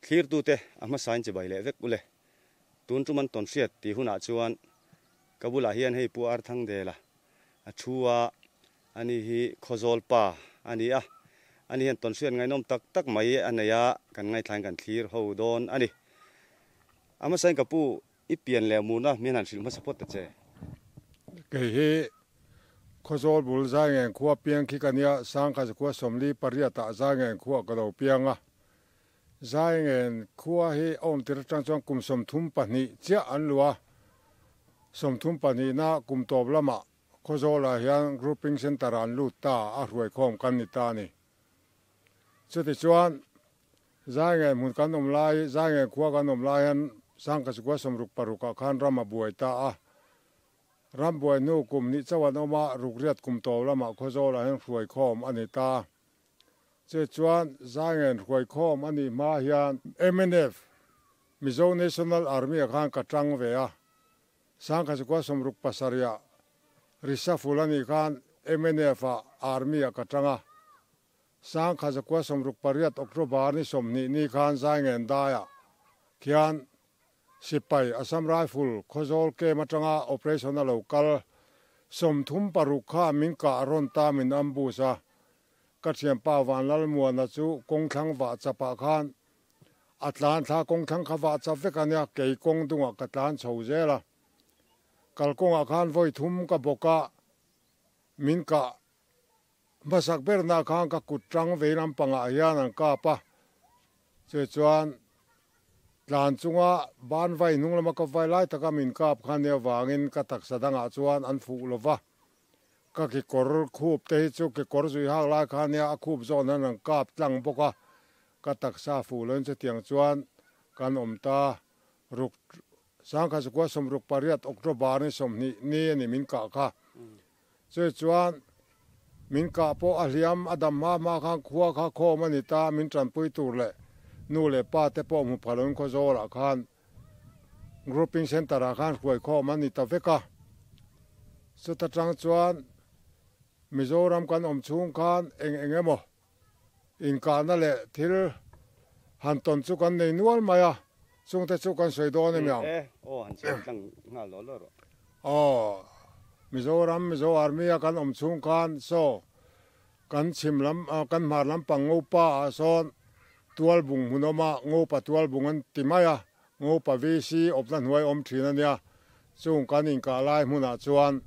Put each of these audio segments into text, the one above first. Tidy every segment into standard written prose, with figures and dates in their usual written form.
Thlirtute a hmasain chibai leh vek ule. Tun tum an tawn hriat tih hunah chuan ka bulah hian hei Pu Arthangdela a thu a, ani hi Khawzawl pa a ni a, ani hian tawn hriat ngaihnawm tak tak mai a nei a, kan ngaithlain kan thlir ho dawn a ni. A hmasain ka pu i pian leh murna min han hrilh hmasa phawt ta che. Kei hi Khawzawl bul Zaingen khua piang khi ka nia, Sangkhaza khua 48 ah Zaingen khua ka lo piang a. Zaingen khua hi a awm tir atang chuan kum 32 chiah an luh a, 32 na kum tawp lamah Khawzawlah hian Grouping Centre ah an lut ta a, hruaikhawm kan ni ta a ni. Chutichuan Zaingen hmun kan awm lai, Zaingen khua kan awm lai hian Sangkachukua 66 ah khan ram a buai ta a. Ram buai hnu kum hnih chauh an awm a, rukriat kum tawp lamah Khawzawlah hian hruaikhawm a ni ta. Che chuan Zaingen hruaikhawm a nih hma hian mnf, Mizo National Army ah khan ka tang ve a. Sangkhachukua 67 ah Risaful a nih khan mnf ah Army ah ka tang a. 1968 October ni 20 ni khan Zaingen daiah khian Sipai Assam Rifle Khawzawl camp atanga operation a lo kal 36 kha min kah rawn ta min ambush a. Ka thianpa Vanlalmuana chu kawngthlang vah chapah khan a tlan thla kawngthlang kha vah chap vek a nia, kei kawng dungah ka tlan chho zel a. Kalkawngah khan vawi thum ka bawk a, min kah hmasak berna khan ka kut tang vei lampangah hian an kap a, chu chuan tlan chunga ban vai hnung lama ka vai lai taka min kap khan nia vangin ka taksa dangah chuan an fuh lova, ka kekawr khup te hi chu kekawr zui hak lai khan nia a khup zawn hian an kap tlang bawk a, ka taksa fuh loin chutiang chuan kan awm ta ruk 1968 October ni 20 ni a ni min kah kha. Chu chuan min kah pawh a hliam a dam hma hma khan khua kha khawm a ni ta, min tanpui tur leh nu leh pa te pawh hmu pha loin Khawzawlah khan Grouping Centre ah khan hruai khawm a ni ta vek a. Chuta tang chuan Mizoram kan awm chhung khan eng eng emaw inkahna leh thil han tawn chu kan nei nual mai a, chungte chu kan sawi dawn em ang. Aw han sawi tlang nghal law law rawh. Aw, Mizoram, Mizo Army a kan awm chhung khan saw kan chhim lam, kan hmar lampang Ngopa ah sawn tualbung hmun awm a, Ngopa tualbung an ti mai a, Ngopa VC awpna hnuai awm thin a nia, chung kan inkah lai hmunah chuan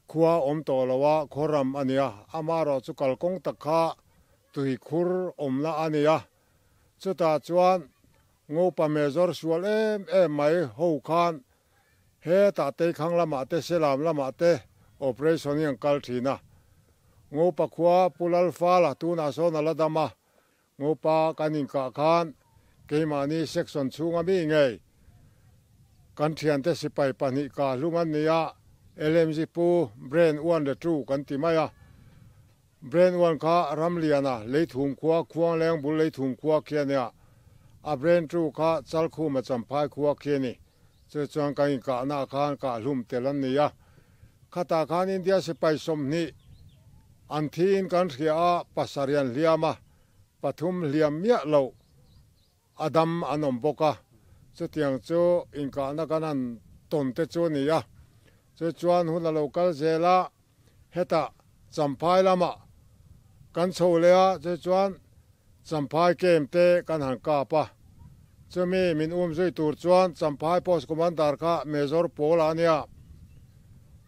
Khua awm tawh lo a, khaw ram a nia. Amaherawh chu kalkawng tak kha tui khur awmna a nia. Chutah chuan Ngopa Major sual em em mai ho khan hetah Teikhang lamah te Selam lamah te operation hi an kal thin a. Ngopa khua Pu Lalfala tunah sawn a la dam a, Ngopa kan inkah khan keimahni section chhunga mi ngei kan thiante sipai pahnih kah hlum an ni a, LMG pu Brain Uan le Tu kan ti mai a. Brain Uan kha Ramliana Leithum khua Khuangleng bul Leithum khua khi a nia, a Brain Tu kha Chalkhuma Champhai khua khi a ni. Chu chuan kan inkahnaah khan kah hlum tel an ni a. Khatah khan India sipai 20 an thiin kan hria a, pasarih an hliam a, pathum hliam miah loh a dam an awm bawk a. Chutiang chu inkahna kan han tawn te chu a ni a. Chu chuan hun a lo kal zel a, hetah Champhai lamah kan chho leh a, chu chuan Champhai camp te kan han kap a. Chumi min um zui tur chuan Champhai Post Commander kha Major Paul a nia.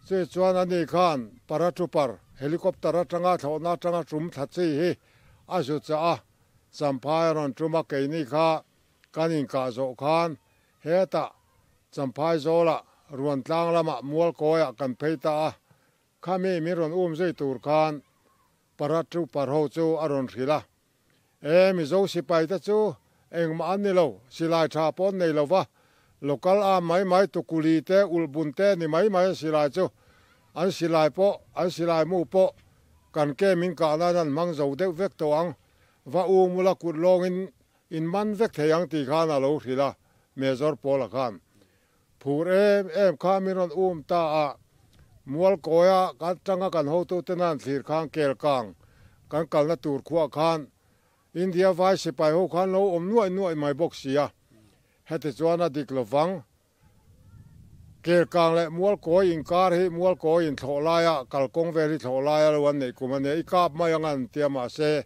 Chu chuan ani khan Paratrooper helicopter atanga thlawhna atanga tum thla chi hi a zu chah a. Champhai a rawn tum a, keini kha kan inkah zawh khan hetah Champhai zawlah Ruantlang lamah Mualkawiah kan phei ta a. Khami min rawn um zui tur khan Paratrooper ho chu a rawn hrilh a, E, Mizo sipai te chu engmah an ni lo, silai tha pawh an nei lo va, local arm mai mai tukuli te, ulhbun te ni mai mai an silai chu, an silai pawh, an silai mu pawh kan ke min kah nan an hmang zo deuh vek tawh ang, va um ula kut lawngin in man vek thei ang tih khan a lo hrilh a, Major Paul-a khan. Phur em em kha min rawn um ta a, Mualkawia kan tanga kan hotute nan thlir khan Kelkang kan kalna tur khuah khan India vai sipai ho khan lo awm nuaih nuaih mai bawk si a, heti chuan a dik lovang. Kelkang leh Mualkawi inkar hi Mualkawi in thlawh laia kalkawng vel hi thlawh laia lo an neih kum a nia, i kap mai ang an tia mahse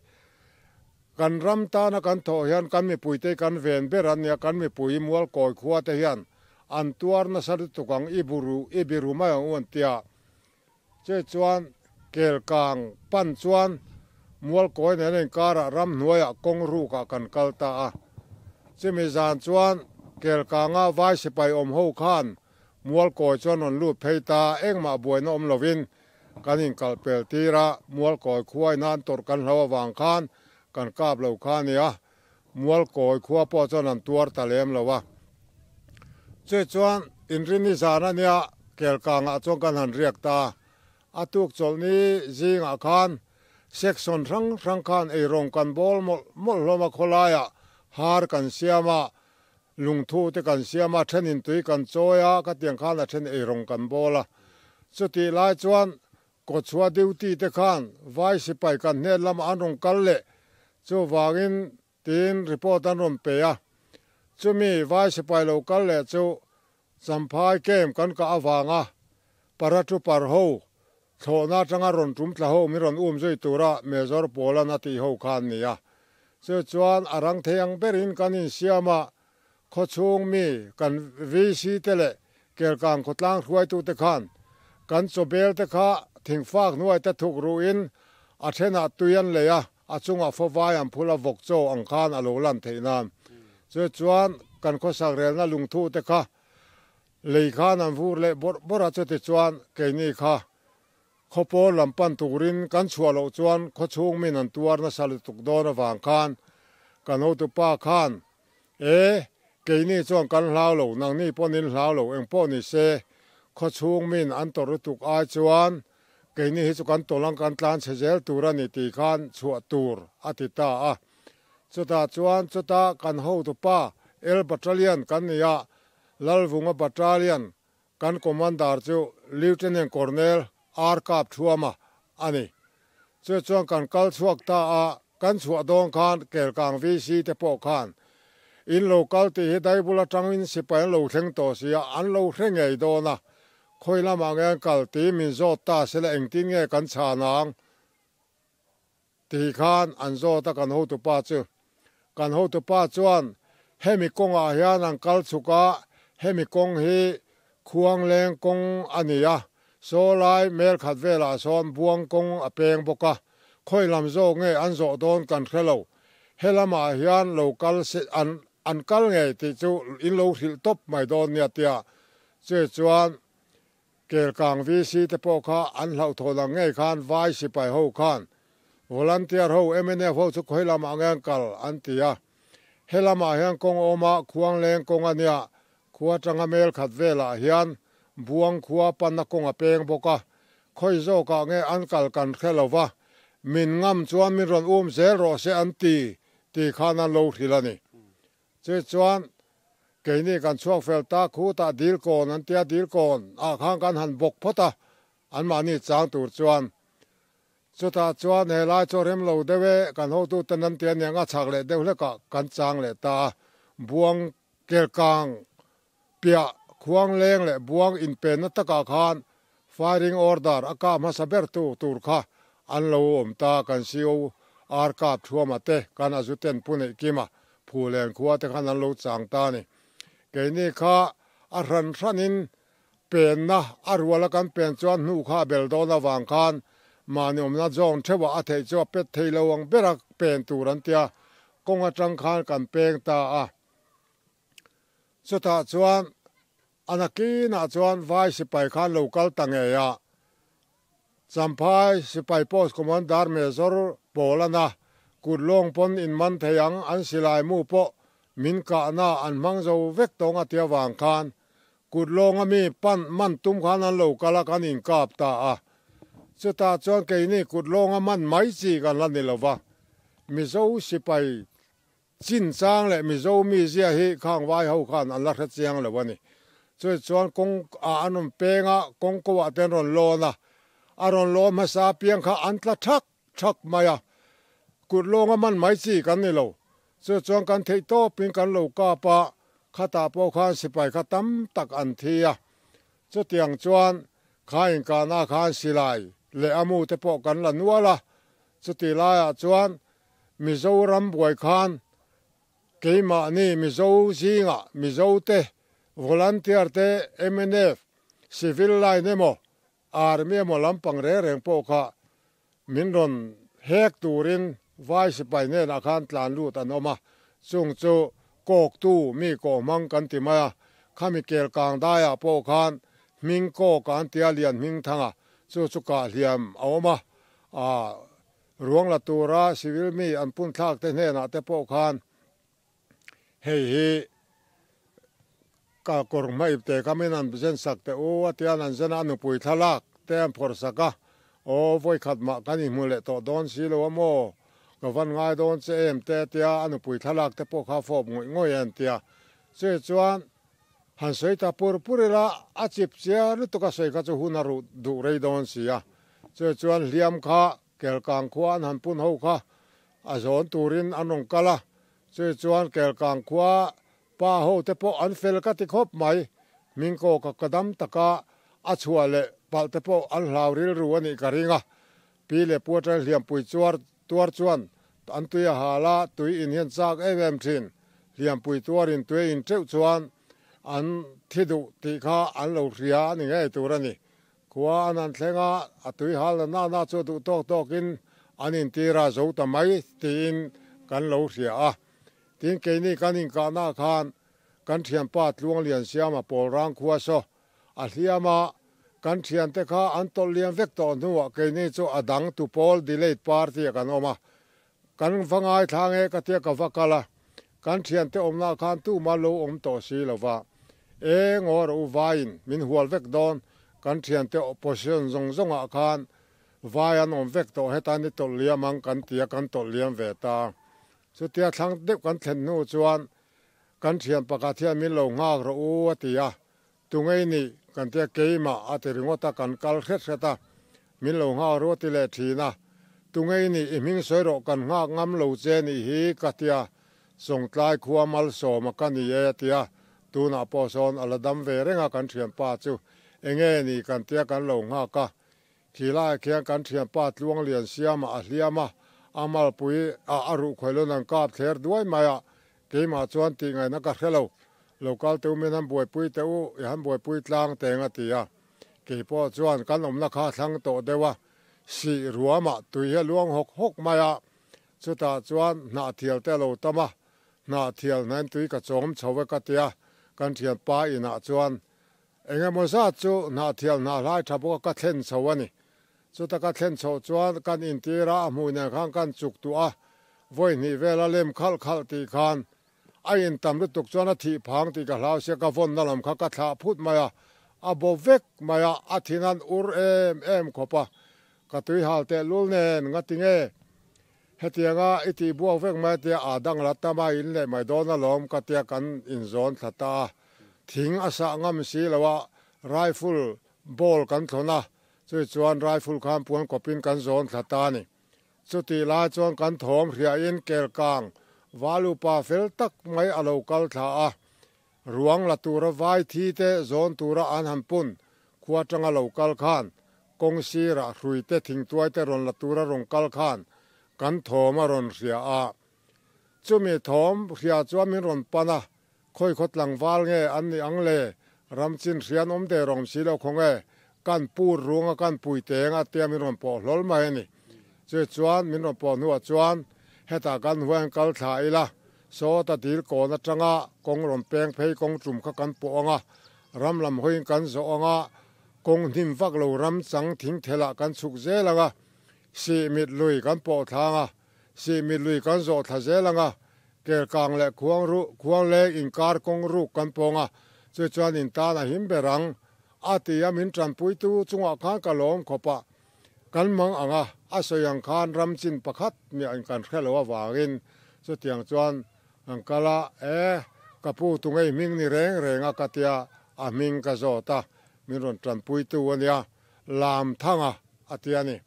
kan ram tana kan thawh hian kan mipuite kan ven ber an nia, kan mipui Mualkawi khua te hian an tuar nasa lutuk ang i buru i biru mai ang u an tia. Chei chuan Kelkang pan chuan Mualkawi nen a inkarah ramhnuaiah kawng rukah kan kal ta a. Chumi zan chuan Kelkanga vai sipai awm ho khan Mualkawi chuan rawn lut phei ta, engmah buaina awm lovin kan inkalh pel tir a, Mualkawi khuai nan tawrh kan hlo avang khan kan kap lo kha a nia. Mualkawi khua pawh chuan an tuar ta lem lo a. Chei chuan Inrini zan a nia Kelkangah chuan kan han riak ta. A tuk chawlhni zingah khan section hrang hrang khan eirawng kan bawl mawlh mawlh hlawm a, khawlaiah har kan siam a, lungthu te kan siam a, thenin tui kan chawi a, khatiang khan a then eirawng kan bawl a. Chutih lai chuan Kawchhuah duty te khan vai sipai kan hnen lamah an rawn kal leh chuvangin tiin report an rawn pe a. Chumi vai sipai lo kal leh chu Champhai camp kan kah avanga paratrooper ho thlawhna atanga rawn tum tla ho min rawn um zui tura Major Pawlan a tih ho kha an ni a. Chu chuan a rang thei ang berin kan insiam a, Khawchhung mi kan VC te leh Kelkang khawtlang hruaitute khan kan chawbel te kha thingfak hnuai te thuk ruhin a thenah tui an lei a, a chungah fawvai an phul a vawk chaw ang khan a lo lan theih nan. Chu chuan kan khawsak relna lungthu te kha lei khan an vur leh bawrh bawrh a, chutichuan keini kha Khawpawl lam pan turin kan chhuah loh chuan khawchhung min an tuar nasa lutuk dawn avang khan kan hotupa khan E, keini chuan kan hlau lo, nangni pawhin in hlau lo, engpawh ni se, khawchhung min an tawrh lutuk ai chuan keini hi chu kan tawlh ang kan tlan chhe zel tur a ni tih khan chhuah tur a ti ta a. Chutah chuan chuta kan hotupa El Battalion kan ni a, Lalvunga Battalion Kan Commander chu Lieutenant Colonel R Kap Thuama a ni. Chu chuan kan kal chhuak ta a, kan chhuah dawn khan Kelkang VC te pawh khan in lo kal tih hi Daibul atangin sipai an lo thleng tawh si a, an lo hre ngei dawn a, khawi lamah nge an kal tih min zawt ta sela engtin nge kan chhan ang Ti khan an zawt a kan hotupa chu. Kan hotupa chuan hemi kawngah hian an kal chhuk a, hemi kawng hi Khuangleng kawng a ni a, saw lai mel khat velah sawn Buang kawng a peng bawk a, khawi lam zawk nge an zawh dawn kan hre lo, he lamah hian lo kal se an an kal ngei tih chu in lo hrilh tawp mai dawn nia tia chu chuan Kelkang VC te pawh kha an hlauhthawn ang ngei khan vai sipai ho khan volunteer ho mnf ho chu khawi lamah nge an kal an ti a, he lamah hian kawng awm a Khuangleng kawng a nia, khua atanga mel khat velah hian Buang khua panna kawng a peng bawk a, khawi zawkah nge an kal kan hre lo va, min ngam chuan min rawn um zel rawh se an ti tih khan an lo hrilh a ni. Chu chuan keini kan chhuak fel ta khutah dil kawn an tia, dil kawn ah khan kan han bawk phawt a, anmahni chang tur chuan. Chutah chuan helai chu a rem lo deuh e, kan hotuten an ti aniang a chhak leh deuh hlekah kan chang leh ta a, buang kelkang piah khuang leng leh buang inpenna takah khan firing order a kah hmasa ber tu tur kha an lo awm ta, kan CO ar kap thuama te kan azuten pu neih kima Phulen khua te khan an lo chang ta a ni. Keini kha a hran hranin penna a ruala kan pen chuan hnu kha a bel dawn avang khan mahni awmna zawng theuhah a theih chu a pet thei lo ang bera pen tur an tia, kawng atang khan kan peng ta a. Chutah chuan a nakinah chuan vai sipai khan lo kal ta ngei a, Champhai sipai post commander Major Pawlana kut lawng pawn in man thei ang, an silai mu pawh min kahna an hmang zo vek tawng a tia vang khan kut lawnga mi pan man tum khan an lo kal a kan inkap ta a. Chutah chuan keini kut lawnga man mai chi kan la ni lova, Mizo sipai Chin chang leh Mizo mizia hi khang vai ho khan an la hre chiang lo a ni. Chumi chuan kawng ah an rawn peng a, kawng ko ah te an rawn lawn a, a rawn lawn hmasa apiang kha an tla thak thak mai a. Kut lawnga man mai chi kan ni lo. Chu chuan kan theih tawpin kan lo kap a, khatah pawh khan sipai kha tam tak an thi a. Chutiang chuan kha inkahna khan silai leh a mu te pawh kan la nual a. Chutih laiah chuan Mizoram buai khan keimahni Mizo zingah Mizote volunteer te mnf civil line emaw Army emaw lampang reng reng pawh kha min rawn hek turin vai sipai hnenah khan tlan lut an awm a, chung chu kawktu mi kawhmang kan ti mai a, khami kel kang daiah pawh khan hming kawk an tia lian hming thanga chu chu kah hliam a awm a, ah ruang la tura civil mi an pun thlak te hnenah te pawh khan Hei hi ka kawr hmaip te kha min han zen sak teh u a tian an zen a, a nupui thlalak te an phawrh sak a, aw vawikhat mah kan inhmu leh tawh dawn si lo a maw, ka van ngai dawn che em te a tia, a nupui thlalak te pawh kha a fawp ngawih ngawih a an tia. Chumi chuan han sawi ta pur pur ila a chip chiar lutuk a sawi kha chu hun a ruh duh rei dawn si a, chumi chuan hliam kha Kelkang khua an han pun ho kha a zawn turin an rawn kal a, Chumi chuan Kelkang khua pa ho te pawh an fel ka ti khawp mai. Hmingkaw ka ka dam taka a chhuah leh palh te pawh an hlau rilru a nih ka ring a. Pi leh pu atang hliampui chuar tuar chuan an tui a hal a, tui in hian chak em em thin. Hliampui tuar in tui a in teuh chuan an thi duh tih kha an lo hria a ni ngei tur a ni. Khua an han thleng a, a tui hal na na na chu duh tawk tawkin an intir a, zo ta mai tiin kan lo hria a. Tin, keini kan inkahna khan kan thianpa Tluanglian Siama Pawlrang khua saw a hliam a, kan thiante kha an tawlh liam vek tawh hnuah keini chu a dang tupawl delayed party ah kan awm a, kan va ngaithla nge ka tia ka va kal a, kan thiante awmna khan tuma lo awm tawh si lo va, e ngaw rawh u vaiin min hual vek dawn, kan thiante opposition zawng zawngah khan vai an awm vek tawh heta ni tawlh liam ang kan tia kan tawlh liam ve ta. Chutia thlang deuh kan thlen hnu chuan kan thian pakhat hian min lo nghak rawh u a ti a, Tungei nih kan tia keimah a ti ringawt a, kan kal hret hret a, min lo nghak ruat i leh thin a. Tungei nih i hming sawi rawh kan nghak ngam lo che nih hi ka tia, Sawngtlai khua Malsawma ka ni e a tia, tunah pawh sawn a la dam ve reng a kan thianpa chu enge ni kan tia kan lo nghak a, khi laiah khian kan thianpa Tluanglian Siama a hliam a, a malpui ah a ruhkhuailun an kap thler duai mai a, Keimah chuan tih ngaihna ka hre lo. Lo kal teuh min han buaipui teh u, i han buaipui tlang teng a ti a. Kei pawh chuan kan awmna kha a thlang tawh deuh a, sih ruamah tui hi a luang hawk hawk mai a. Chutah chuan hnahthial te a lo tam a, hnahthial hnain tui ka chawm chho e ka ti a, kan thianpa inah chuan eng emaw zat chu hnahthial hnahlai tha bawka ka thlen chho a ni. Chuta ka thlen chhoh chuan kan intir a, a hmuh nen khan kan chuk tuah a, vawi hnih vela lem khalh khalh tih khan a intam lutuk chuan a thih phang tih ka hlau sia, ka vawnna lam kha ka thlah phut mai a, a bo vek mai a, a thin an ur em em khawp a, ka tui hal teh lul nen ngati nge hetianga i tih buak vek mai tia a dang la tam a in leh mai dawn alawm ka tia kan inzawn thla ta a, thing a sah ngam si lo a, rifle ball kan thlawn a, Chui chuan rifle khan puan kawpin kan zawn thla ta a ni. Chutih lai chuan kan thawm hriahin Kelkang Valupa fel tak mai a lo kal thla a. Ruang la tura vai thi te zawn tura an han pun khua tanga lo kal khan kawng sirah hrui te thingtuai te rawn la tura rawn kal khan kan thawm a rawn hria a. Chumi thawm hria chuan min rawn pan a, Khawi khaw tlangval nge an nih ang le? Ram chin hrian awm der awm si lo khaw nge? Kan pur runga kan pui teng a tia min rawn pawh hlawl mai a ni. Chu chuan min rawn pawh hnuah chuan hetah kan huai an kal thla ila, sawta dil kawn atanga kawng rawn peng phei kawng tum kha kan pawh ang a, ram lam hawiin kan zawh ang a, kawng hnim vak lo ram chang thing thelah kan chhuk zel ang a, sihmit lui kan pawh thlang a, sihmit lui kan zawh thla zel ang a, Kelkang leh khuang ruh, khuang leng inkar kawng ruk kan pawng a, chu chuan in tan a him ber ang, a ti a, min tanpuitu chungah khan ka lawm khawp a, kan mang ang a, a sawi ang khan ram chin pakhat miah in kan hre lo avangin chutiang chuan kan kal a, e, ka pu tungei hming ni reng reng a ka tia, a hming ka zawt a, min rawn tanpuitu a nia, Lamthanga a ti a ni.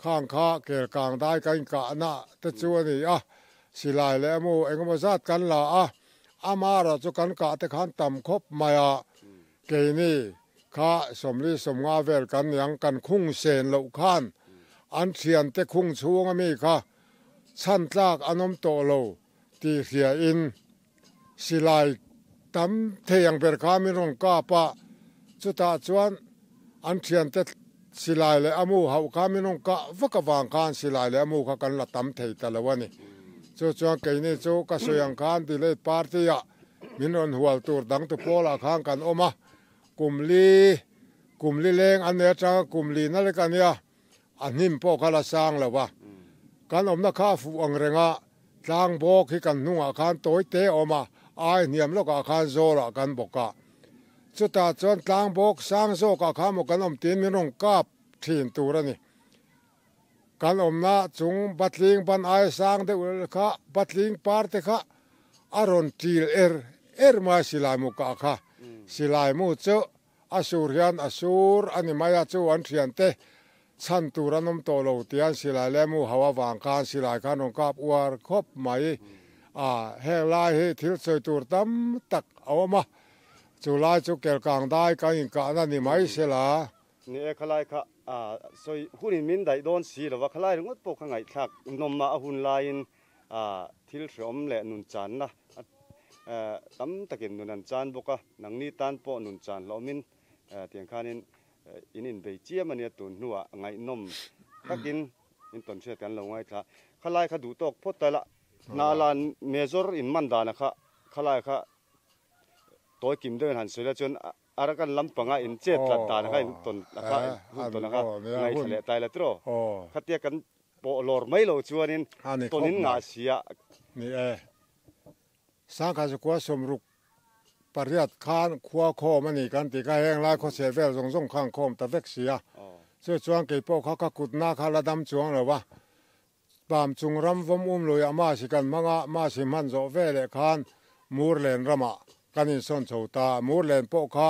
Khang kha kel kang dai kan inkahna te chu a ni a, silai leh a mu engemaw zat kan la a, amaherawh chu kan kah te khan tam khawp mai a, keini kha 40 50 vel kan ni ang, kan khung sen loh khan an thiante khung chhung ami kha chhan tlak an awm tawh lo tih hriain silai tam thei ang ber kha min rawn kap a, chutah chuan an thiante silai leh a mu hauh kha min rawn kah vak avang khan silai leh a mu kha kan la tam thei ta lo a ni. Chu chuan keini chu ka sawi ang khan Delayed Party ah min rawn hual tur dang tu pawlah khan kan awm a, kum li kum li leng an nei atanga kum li na lek a nia. A hnim pawh kha la sang lo a, kan awmna kha a fuh ang reng a, tlang bawk hi kan hnungah khan tawi te a awm a, ai hniam lawkah khan zawlah kan bawk a. Chutah chuan tlang bawk sang zawkah khan maw kan awm tiin min rawn kap thin tur a ni. Kan awmna chung batling ban ai sang deuh kha batling par te kha a rawn ṭil er er mai silai mu kah kha. Silai mu chu A sur hian a sur a ni mai a, chu an thiante chhan tur an awm tawh lo tih an silai leh mu ho avang khan silai khan rawn kap uar khawp mai a, heng lai hi thil sawi tur tam tak a awm a, chu lai chu kelkang dai kan inkahna ni mai sela. Ni e, khalai kha sawi hunin min daih dawn si lova, khalai ringawt pawh kha ngaihthlak nawm a, a hun laiin Thil hreawm leh nun channa tam takin nun an chan bawk a, nangni tan pawh nun chan hlawmin tiang khanin in inbei chiam a nia tun hnuah ngaihnawm takin in tawn hriat kan lo ngaithla. Khalai kha duh tawk phawt ta ila, hna la major in man dana kha khalai kha tawi kim deuhin han sawi la chuan Arakan lampanga in chet tlat dan kha in tawn a kha hun tawn a kha ngaithla leh tai la tiraw? Khatia kan pawh lawr mai lo chuanin tawn in ngah si a. Ni e. Sangkha zakua 68 khan khua khawm a ni kan tih kha heng lai khawchheh vel zawng zawng khan khawm ta vek si a. Chu chuan kei pawh kha ka kutna kha la dam chuang lo a. Pam chung ram vawm um luiah Masi kan hmang a, Masi hman zawh ve leh khan Murlen ramah kan insawn chho ta. Murlen pawh kha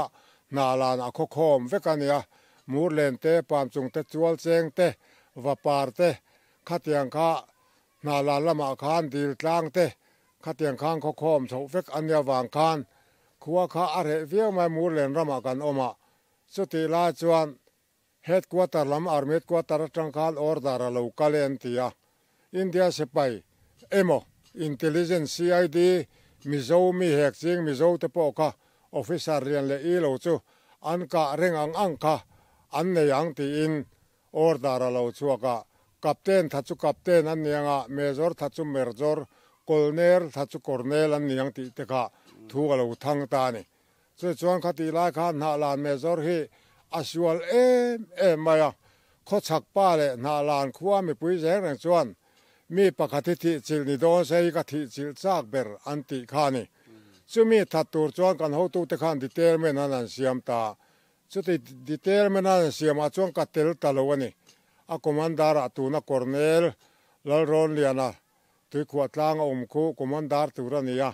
hnahlan a khawkhawm vek a nia. Murlen te, Pam chung te, Chual cheng te, Vapar te, khatiang kha hnahlan lamah khan dil tlang te, khatiang khan khawkhawm chhoh vek a nia vang khan khua kha a reh viau mai Murlen ramah kan awm a. Chutih lai chuan Headquarter lam Army Headquarter atang khan order a lo kal e an ti a. India sipai emaw Intelligence CID Mizo mi hek ching Mizo te pawh kha officer lian leh i lo chu an kah reng ang ang kha an nei ang tiin order a lo chhuak a. Captain tha chu Captain an ni ang a, Major tha chu Merjor, Colonel tha chu Colonel an ni ang tih te kha thu a lo thang ta a ni. Chu chuan khatih lai khan Hnahlan Major hi a sual em em mai a, khawchhak pa leh Hnahlan khua mipui zeng reng chuan mi pakhat hi thih chilh ni dawn se hi ka thih chilh chak ber an tih kha a ni. Chumi that tur chuan kan hotute khan detailment an han siam ta. Chuti detailment an han siamah chuan ka tel ta lo a ni. A commander ah tuna Colonel Lalrawnliana tuikhuah tlang a awm khu commander tur a ni a.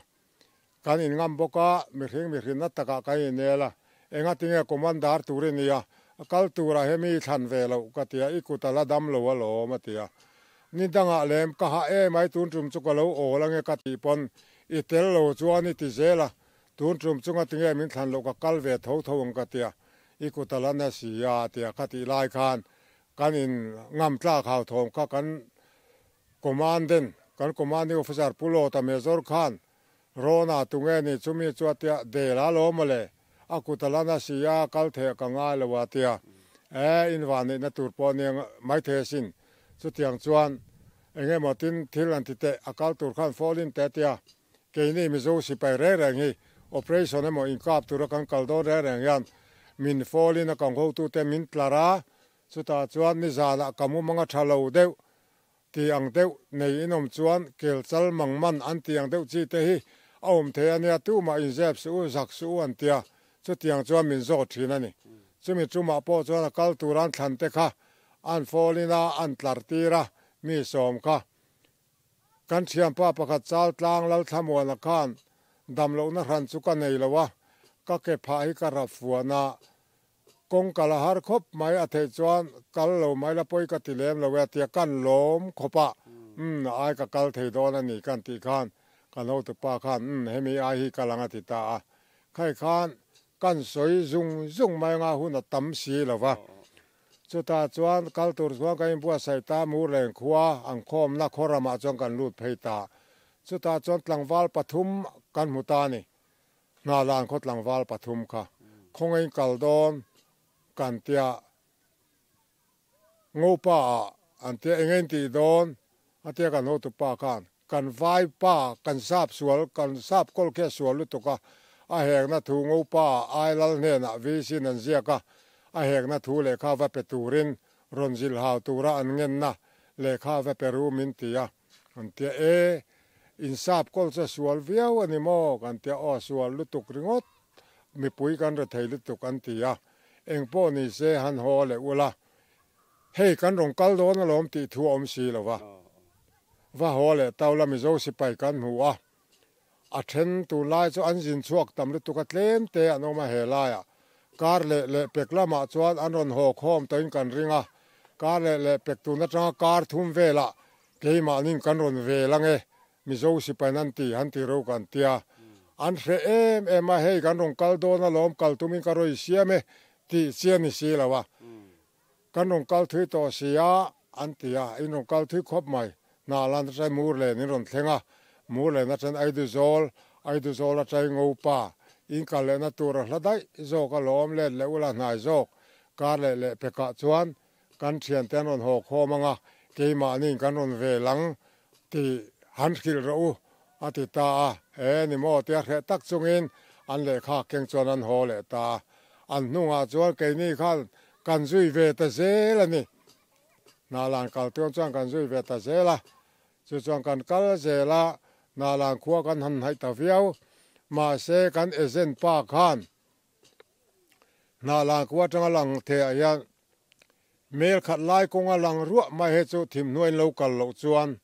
Kan inngam bawk a, mihring mihrinna takah kan inel a, engatinge commander tur i nia, a kal turah hemi i thlan ve loh ka ti a, i kut a la dam lo alawm a ti a. Ni dangah lem ka hah em ai tun tum chu ka lo awl ange ka tih pawn i tel lo chuan i ti zel a, tun tum chu ngatinge min thlan loh ka kal ve tho tho ang ka ti a, i kut a la na si a a ti a, ka tih lai khan kan in ngam tlak hau thawm kha kan Commandant, kan commanding officer Pu Lawta Major khan Rona tunge ni chumi chu a tia, Del a lo mawle, a kut a la na si a, kal theh ka ngai lo a tia. E, in vanneihna tur pawh nia maithei asin. Chutiang chuan eng emaw tin thil an ti teh, a kal tur khan fall in teh a tia. Keini Mizo sipai reng reng hi operation emaw inkap tura kan kal dawn reng reng hian min fall in a kang hotute min tlar a, chutah chuan nizanah ka mumang a tha lo deuh Ti ang deuh nei in awm chuan kel chal mang man an ti ang deuh chi te hi a awm thei a nia, tumah inzep suh u, zak suh u an ti a, chutiang chuan min zawt thin a ni. Chumi tumah pawh chuan a kal tur an thlan te kha an fall in a, an tlar tir a, mi sawm kha. Kan thianpa pakhat chal tlang Lalthlamuana khan damlohna hran chu ka nei lo a, ka ke phah hi ka rap fuan a. Kawng kal a har khawp mai, a theih chuan kal lo mai la pawi ka ti lem lo e a ti a, kan lawm khawp a, umm a ai ka kal thei dawn a ni kan tih khan kan hotupa khan umm hemi ai hi kal ang a ti ta a, khai khan kan sawi zung zung mai anga hun a tam si lo va, chutah chuan kal tur chuan kan inbuatsaih ta, Murleng khua an khawmna khaw ramah chuan kan lut phei ta, chutah chuan tlangval pathum kan hmu ta a ni. Hnalan khaw tlangval pathum kha khawngain kal dawn kan tia Ngopa ah an tia eng en tih dawn a tia kan hotu pa khan kan vai pa kan sap sual kan sap kawl khi a sual lutuk a a hekna thu Ngopa ah ai lal hnenah VC in an ziak a a hekna thu lehkha va pe turin rawn zilh hau tura an ngenna lehkha va pe ru min ti a. Kan tia e, in sap kawl chu a sual viau a ni maw? Kan tia aw a sual lutuk ringawt, mipui kan re thei lutuk an ti a, eng pawh ni se han haw leh ula, hei kan rawn kal dawn alawm tih thu a awm si lo va. Va haw leh tau la Mizo sipai kan hmu a, a then tunlai chu an zin chhuak tam lutuk a tlem te an awm a he laiah. Kar leh leh pek lamah chuan an rawn haw khawm tawhin kan ring a, kar leh leh pek tun atanga kar thum velah Keimahnin kan rawn vel ange, Mizo sipain an ti, han ti ro kan tia. An hreh em em a, hei kan rawn kal dawn alawm, kal tumin ka rawi siam e tih chian ni si lo a. Kan rawn kal thui tawh si a, an ti a, in rawn kal thui khawp mai. Hna lan atang Murlen in rawn thleng a, Murlen atang Aiduzawl, Aiduzawl atang Ngopa, in kal lehna tur a hla daih zawk alawm, let leh ula hnai zawk, kar leh leh pekah chuan Kan thiante an rawn haw khawm ang a, keimahniin kan rawn vel ang tih han hrilh rawh u, a ti ta a. E ni maw tia hreh tak chungin an lehkha keng chuan an haw leh ta a. An hnungah chuan keini khan kan zui ve ta zel a ni. Hnalan kal tuam chuan kan zui ve ta zel a. Chu chuan kan kal zel a, Hnalan khua kan han hnaih ta viau. Mahse kan agent pa khan Hnahlan khua atanga lang theih ah hian mel khat lai kawnga lang ruah mai he chu thimhnuaiin lo kal loh chuan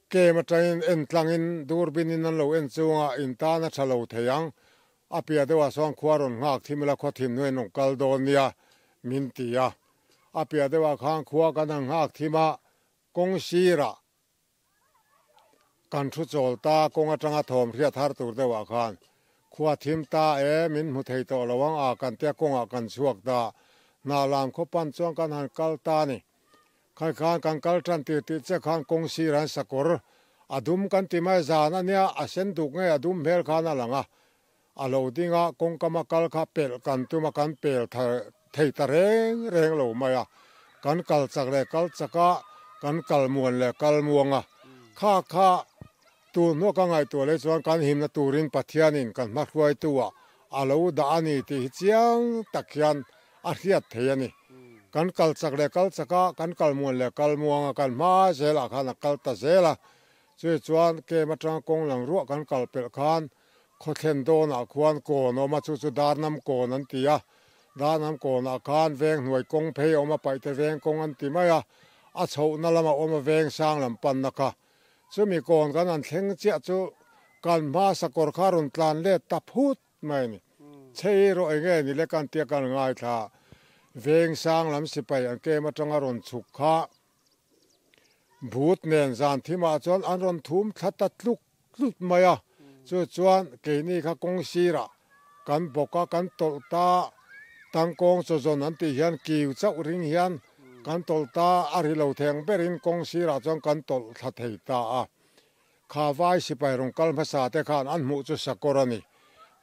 kem atangin en tlangin durbin in an lo en chunga in tan a tha lo thei ang. A piah deuhah sawn khua rawn nghak thim ila khua thimhnuaiin rawn kal dawn nia min ti a. A piah deuhah khan khua kan han nghak thim a, kawng sirah Kan thu chawl ta kawng atanga thawm hriat har tur deuhah khan khua thim ta e, min hmu thei tawh lo ang a kan tia kawngah kan chhuak ta. Hna lam khaw pan chuan kan han kal ta a ni. Khai khan kan kal tan tir tih che khan kawng sir an sakawr a dum kan ti mai zan a nia, a sen duk ngei a dum hmel khan a lang a. A lo ding a, kawngkama kal kha pelh kan tum a kan pel thei ta reng reng lo mai a, kan kal chak leh kal chak a, kan kal muan leh kal muang a, kha kha tun hnuah ka ngaihtuah leh chuan kan himna turin Pathianin kan hmahruaitu ah a lo dah a ni tih hi chiang tak hian a hriat thei a ni. Kan kal chak leh kal chak a, kan kal muan leh kal muang a, kan hma zelah khan a kal ta zel a, chumi chuan kem atanga kawng lang ruah kan kal pelh khan Khawthlen dawnah khuan kawn a awm a, chu chu Darnam kawn an ti a. Darnam kawnah khan veng hnuai kawng phei a awm a, paihte veng kawng an ti mai a, a chhohna lama awm a veng sang lam panna kha. Chumi kawn kan han thleng chiah chu kan hma sakawr kha rawn tlan let ta phut mai a ni. Chei rawh eng nge ni le kan tia kan ngaithla. Veng sang lam sipai an kem atanga rawn chhuk kha but nen zan thimah chuan an rawn thum thla ta tluk tlut mai a, chu chuan keini kha kawng sirah kan bawk a, kan tawlh ta, tangkawng chawzawn an tih hian kiu chauh ring hian kan tawlh ta, a ri lo theng berin kawng sirah chuan kan tawlh thla thei ta a. Kha vai sipai rawn kal hmasa te khan an hmuh chu sakawr a ni,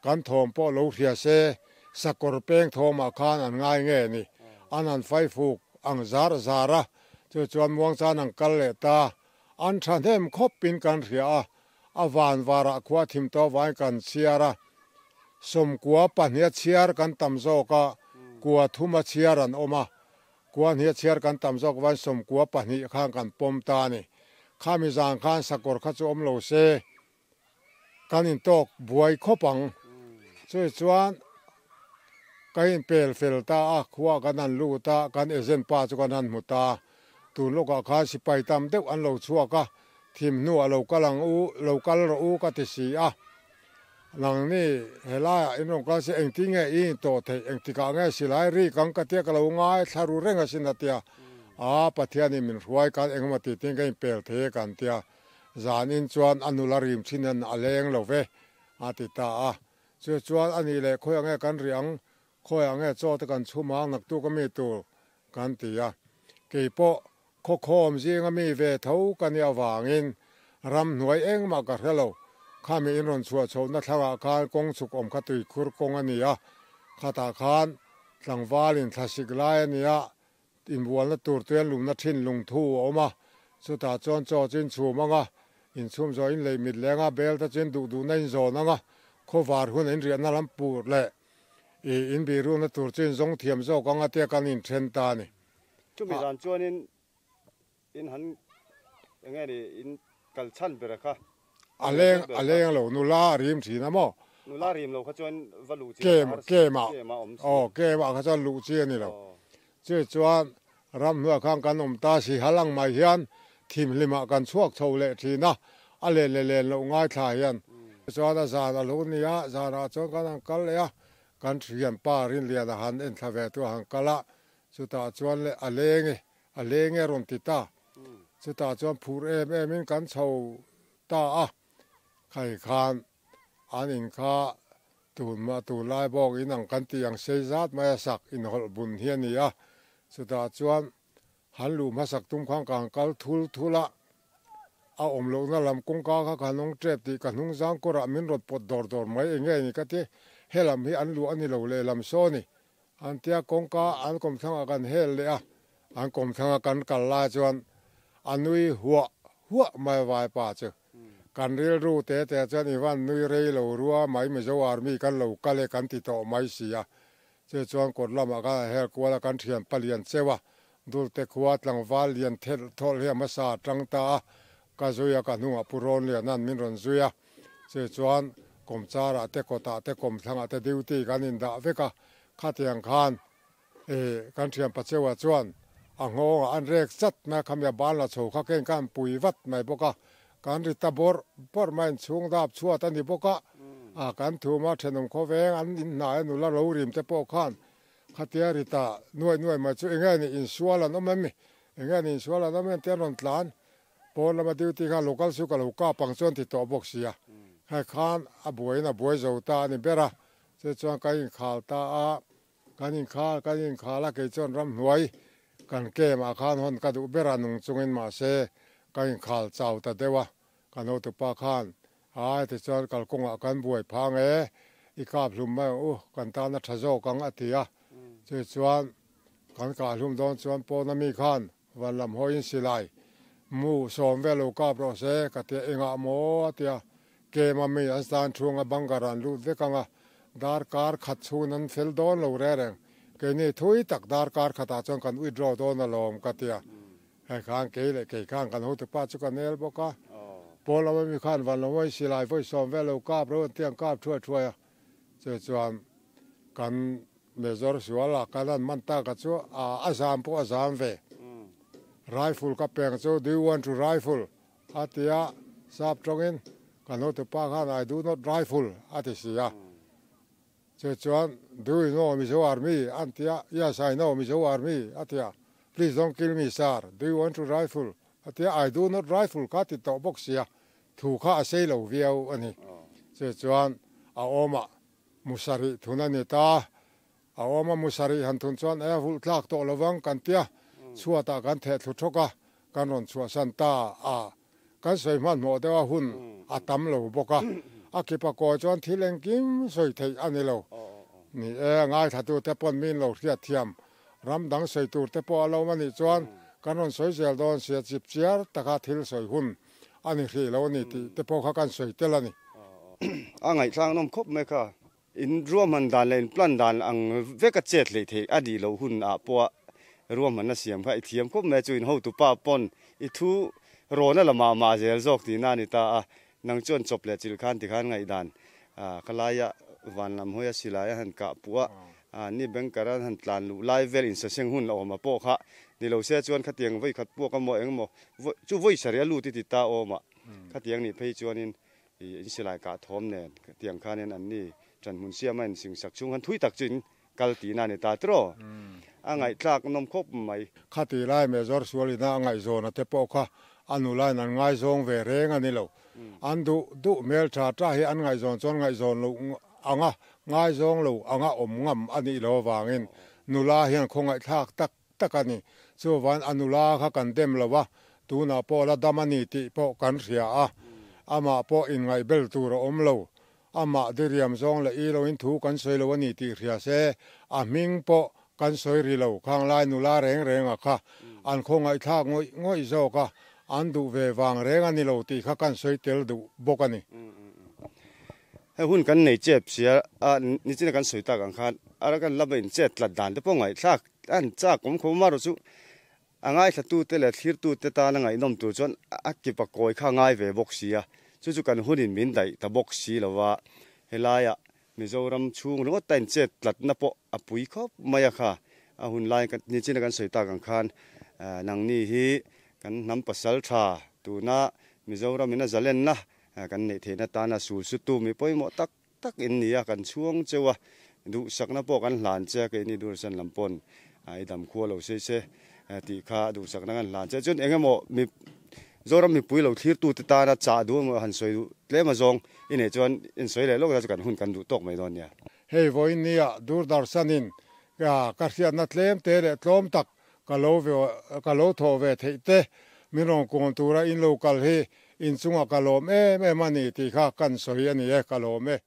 kan thawm pawh lo hria se, sakawr peng thawmah khan an ngai nge ni, an han faifuk ang zar zar a, chu chuan muangchan an kal leh ta. An thahnem khawpin kan hria a, a van varah khua thim tawh avangin kan chhiar a. Sawmkua pahniha chhiar kan tam zawk a, kua thuma chhiar an awm a. Kua hniha chhiar kan tam zawk avangin sawmkua pahnih khan kan pawm ta a ni. Khami zan khan sakawr kha chu awm lo se, kan intawk buai khawp ang. Chumi chuan ka inpel fel ta a, khua kan han lut a, kan agent pa chu kan han hmu ta. Tun lawkah khan sipai tam deuh an lo chhuak a, thim hnuah lo kal ang u, lo kal rawh u ka ti si a. Nangni helaiah in rawn kal se engtin nge i intawh theih, engtikah nge silai rik ang ka tia ka lo ngai thla ru reng asin a tia. Aa Pathianin min hruai khan engemaw tih tin ka inpel thei e kan tia. Zanin chuan a nula rim thin an a leng lo ve a ti ta a. Chu chuan a nih leh khawiah nge kan rih ang, khawiah nge chaw te kan chhum ang naktuk a mi tur kan ti a. Keipawh Khawkhawm zinga mi ve tho ka nih avangin ramhnuai engmah ka hre lo. Khami in rawn chhuah chhohna thlangah khan kawng chhuk awm kha tuikhur kawng a ni a, khatah khan tlangvalin thlasik lai a nia, inbualna tur tuian lumna thin lungthu a awm a, chutah chuan chaw chu in chhum ang a, inchhum zawh in lei mit leng a, bel te chu in duh duhna in zawn ang a, khawvar hun in riahna lam pur leh ih in bihrukna tur chu in zawng thiam zawk ang a tia kan inthen ta a ni. Chumi zan chuanin in han eng nge ni in kal chhan ber kha? A leng a leng lo nula a rim thin a maw? Nula rim lo kha chuan va luh chi a har si kem a awm si. Aw kem ah kha chuan luh chi a ni lo. Chu chuan ramhnuai khan kan awm ta si hal ang mai hian thimhlim ah kan chhuak chho leh thin a, a len leh len loh ngaithla hian. Chuan a zan a lo ni a, zanah chuan kan han kal leh a, kan thianpa Rinliana han enthla ve chu a han kal a, Chutah chuan le a leng e, a leng e a rawn ti ta. Chutah chuan phur em em in kan chho ta a, khai khan an in kha tun mah tun lai bawk in ang kan tih ang sei zat mai a sak inhawlh bun hi a ni a. Chutah chuan han luh hmasak tum khan ka han kal thul thul a, a awm lohna lam kawngka kha ka hnawng tep tih ka hnung zang kawrah min rawn pawt dawr dawr mai eng nge ni ka ti, helam hi an luh a ni lo lehlam saw ni. An tia kawngka an kawmthlangah kan hel leh a, an kawmthlanga kan kal lai chuan a nui huah huah mai a vaipa chu. Kan rilru te te chuan i van nui rei lo rua mai Mizo Army kan lo kal e kan ti tawh mai si a. Chu chuan kawt lamah khan a hel kual a, kan thian palian cheu a, Dulte khua tlangval lian thelh thawlh hi a hmasa a tang ta a, ka zui a ka hnungah Pu Rawnliana'n min rawn zui a. Chu chuan kawmcharah te kawtah te kawmthlangah te duty kan indah vek a, khatiang khan ih kan thianpa Cheua chuan a nghawngah an rek chat mai a, khami a ban la chho kha keng khan pui vat mai bawk a, kan ri ta bawrh bawrh mai inchhung dap chhuat a ni bawk a, a kan thum a thenawm khawveng an inhnai a nula lo rim te pawh khan khatia ri ta nuai nuai mai chu enge ni insual an awm em mi enge ni insual an awm em tia rawn tlan Pawn lama duty kha local chu ka lo kap ang chuan ti tawh bawk sia. Khai khan a buaiin a buai zo ta a ni ber a, chu chuan kan inkhal ta a, kan inkhal kan inkhal a kei chuan ramhnuai kan camp ah khan hawn ka duh ber a nung chungin mahse ka inkhal chau ta deuh a, ka notupa khan ai tichuan kalkawngah kan buai phang e, i kap hlum mai ang u, kan tan a tha zawk ang a ti a, chu chuan kan kah hlum dawn chuan pawn ami khan Van lam hawiin silai mu sawm vel lo kap rawh se ka tia engah maw a tia kem a mi an stan chhunga bunker an lut vek ang a darkar khat chhun an fel dawn lo reng reng keini thui tak darkar khatah chuan kan withdraw dawn alawm ka tia hei khan kei leh kei khan kan hotupa chu ka nel bawk a pawn lam ami khan van lam hawiin silai vawi sawm vel lo kap rawh an tia an kap thuai thuai a chu chuan kan Major Suala kan han man tak a chu a zam pawh a zam ve. Rifle ka peng chu do you want to rifle a ti a, sap tawngin kan hotupa khan I do not rifle a ti si a. Chu chuan do you know Mizo army an ti a, yes I know Mizo army a ti a, please don't kill me sir, do you want to rifle a ti a, I do not rifle kha ti tawh bawk si a, thu kha a sei lo viau a ni. Chu chuan a awmah Musarih thun a ni ta. A awm a, Musarih han thun chuan e vulh tlak tawh lovang kan tia, chhuatah kan theh thlu thawk a, kan rawn chhuahsan ta a. Kan sawi hmanhmawh deuh a hun a tam lo bawk a, a kipa kawi chuan thil engkim sawi theih a ni lo. Ni e, ngaithlatute pawn min lo hriat thiam, ram dang sawi tur te pawh a lo awm a nih chuan kan rawn sawi zel dawn sia chip chiar taka thil sawi hun a ni hrih lo a ni tih te pawh kha kan sawi tel a ni. A ngaihthlak nawm khawp mai kha. In ruahman dan leh in plan dan ang veka chet hleih theih a nih loh hun ah pawh ruahmanna siam kha i thiam khawp mai a, chu in hotupa pawn i thu rawna la mah mah zel zawk tihna a ni ta a, nang chuan chawp leh chilh khan tikhan ngaihdan ka laia van lam hawia silai a han kah puh a, ni banker an han tlan luh lai vel insaseng hun a awm a pawh kha ni lo se chuan khatiang vawi khat puak emaw engemaw chu vawi sarih a lut i ti ta awm a, khatiang nih phei chuanin. Ih in silai kah thawm nen tiang khanin an ni ṭanhmun siama in singsak chhung khan thui tak chu in kal tihna a ni ta tiraw? A ngaihthlak nawm khawp mai. Khati lai Major Sualina a ngaihzawna te pawh kha a nulain an ngaizawng ve reng a ni lo. An duh duh hmel tha tha hi an ngaihzawn chuan ngaihzawn loh anga ngaizawng lo anga awm ngam a nih loh avangin nula hian khawngaihthlak tak tak a ni. Chuvain a nula kha kan dem lo a, tunah pawh la dam a ni tih pawh kan hria a, amah pawh inngaihbel tur a awm lo. Amah diriam zawng leh i loin thu kan sawi lo a ni tih hria se, a hming pawh kan sawi ri lo. Khang lai nula reng renga kha an khawngaihthlak ngawih ngawih zawk a, an duh ve vang reng a ni lo tih kha kan sawi tel duh bawk a ni. Hei hun kan nei chep sia a, nichina kan sawi tak ang khan Arakan lama inchet tlat dan te pawh ngaihthlak An chak awm kho marawh chu a ngaithlatute leh thlirtute tana ngaihnawm tur chuan a kip a kawi kha a ngai ve bawk si a, chu chu kan hunin min daih ta bawk si lo va, helaiah Mizoram chhung ringawt a inchet tlatna pawh a pui khawp mai a kha, a hun lai nichina kan sawi tak ang khan nangni hi kan hnam pasal tha tuna Mizoramin a zalenna kan neih theihna tana sul sutu mi pawimawh tak tak in ni a, kan chhuang cheu a, duhsakna pawh kan hlan che a, keini Dursan lam pawn i dam khua lo sei se tih kha duhsakna kan hlan che. Chuan eng emaw mi Zoram mipui lo thlirtute tana chah duh emaw han sawi duh tlem azawng i neih chuan in sawi leh lawk ta chu kan hun kan duh tawk mai dawn nia. Hei vawiin nia Durdarsanin ka hriatna tlem te leh tlawm tak ka lo ve ka lo thawh ve theih te min rawn kawn tura in lo kal hi inchungah ka lawm em em a ni tih kha kan sawi a ni e, ka lawm e.